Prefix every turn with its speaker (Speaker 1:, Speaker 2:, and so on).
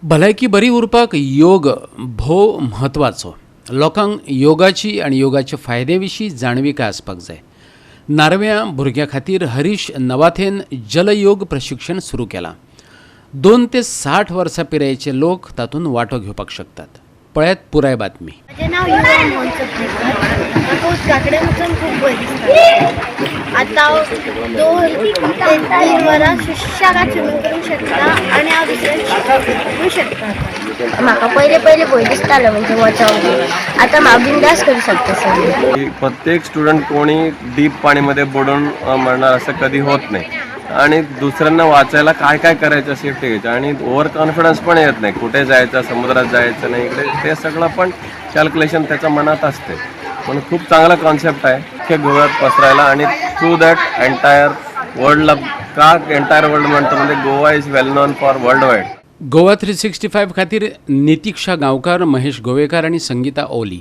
Speaker 1: भलायकी बरी उरपाक योग भोव म्हत्वाचो. लोकांक योगाची आनी योगाचे फायदे विशीं जाणविकाय आसपाक जाय. नार्व्यां भुरग्यां खातीर हरीश नवाथेन जलयोग प्रशिक्षण सुरू केलां. 2 ते 60 वर्सां पिरायेचे लोक तातूंत वांटो घेवपाक शकतात. पळयात पुराय बातमी.
Speaker 2: म्हजें नांव युवा मोहन चोपडेकर. म्हाका उदका कडेन वचून खूब भंय दिसता. आतां हांव 2 ते 3 वरां सुशेगाद स्विमींग करूंक शकता आनी हांव दुसऱ्यांक शिकोवंकूय शकता.
Speaker 3: म्हाका पयले पयले भंय दिसतालो म्हणजे वचोंक. आतां हांव बिंदास करूं शकता सगळें.
Speaker 4: की प्रत्येक स्टुडंट कोणी डीप पाणीमध्ये बुडून मरणार असं कधी होत नाही आणि दुसऱ्यांना वाचायला काय काय करायचं, सेफ्टी घ्यायचं आणि ओव्हर कॉन्फिडन्स पण येत नाही. कुठे जायचं, समुद्रात जायचं नाही, इकडे ते सगळं पण कॅल्क्युलेशन त्याच्या मनात असते. पण खूप चांगला कॉन्सेप्ट आहे अख्ख्या गोव्यात पसरायला आणि थ्रू that entire वर्ल्डला. का एंटायर वर्ल्ड म्हणतो म्हणजे Goa is well known for world wide.
Speaker 1: Goa 365 खातीर नितीक्षा गांवकार, महेश गोवेकार आनी संगीता ओली.